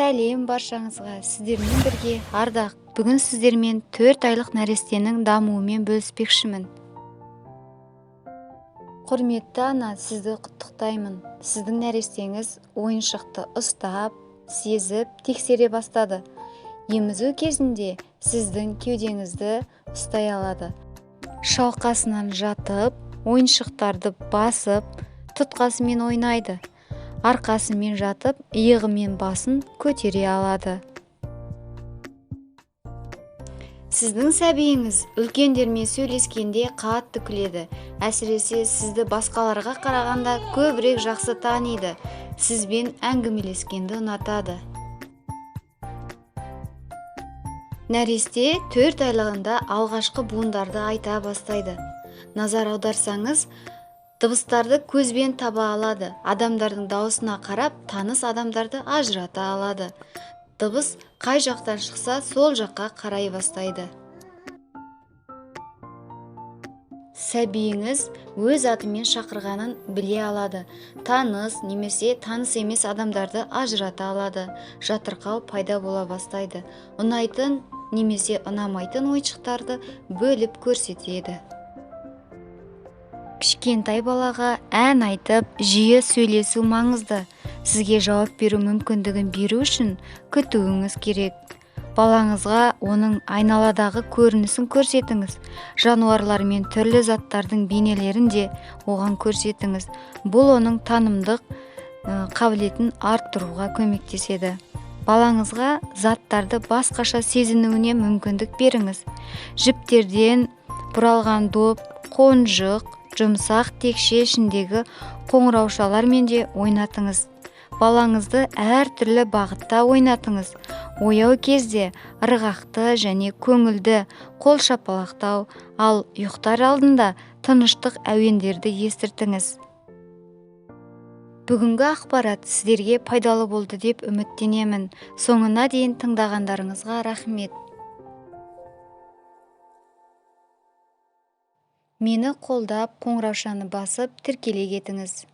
Сәлем баршаңызға! Сіздермен бірге Ардақ. Бүгін сіздермен 4 айлық нәрестенің дамуымен бөліспекшімін. Құрметті ана, сізді құттықтаймын. Сіздің нәрестеңіз ойыншықты ұстап, сезіп, тексере бастады. Емізу кезінде сіздің кеудеңізді ұстай алады. Шалқасынан жатып, ойыншықтарды басып, тұтқасымен ойнайды. Арқасымен жатып, иығымен басын көтере алады. Сіздің сәбиіңіз үлкендермен сөйлескенде қатты күледі. Әсіресе сізді басқаларға қарағанда көбірек жақсы таниды. Сізбен әңгімелескенді ұнатады. Нәресте 4 айлығында алғашқы буындарды айта бастайды. Назар аударсаңыз, дыбыстарды көзбен таба алады. Адамдардың дауысына қарап, таныс адамдарды ажырата алады. Дыбыс қай жақтан шықса, сол жаққа қарай бастайды. Сәбиіңіз өз атымен шақырғанын біле алады. Таныс немесе таныс емес адамдарды ажырата алады. Жатырқау пайда бола бастайды. Ұнайтын немесе ұнамайтын ойыншықтарды бөліп көрсетеді. Кішкентай балаға ән айтып, жиі сөйлесу маңызды. Сізге жауап беру мүмкіндігін беру үшін күтуіңіз керек. Балаңызға оның айналадағы көрінісін көрсетіңіз. Жануарлар мен түрлі заттардың бейнелерін де оған көрсетіңіз. Бұл оның танымдық қабілетін арттыруға көмектеседі. Балаңызға заттарды басқаша сезінуіне мүмкіндік беріңіз. Жіптерден бұралған доп, қонжық, жұмсақ текше ішіндегі қоңыраушалармен де ойнатыңыз. Балаңызды әртүрлі бағытта ойнатыңыз. Ояу кезде ырғақты және көңілді қол шапалақтау, ал ұйықтар алдында тыныштық әуендерді естіртіңіз. Бүгінгі ақпарат сіздерге пайдалы болды деп үміттенемін. Соңына дейін тыңдағандарыңызға рахмет. Мені қолдап, қоңыраушаны басып, тіркеле кетіңіз.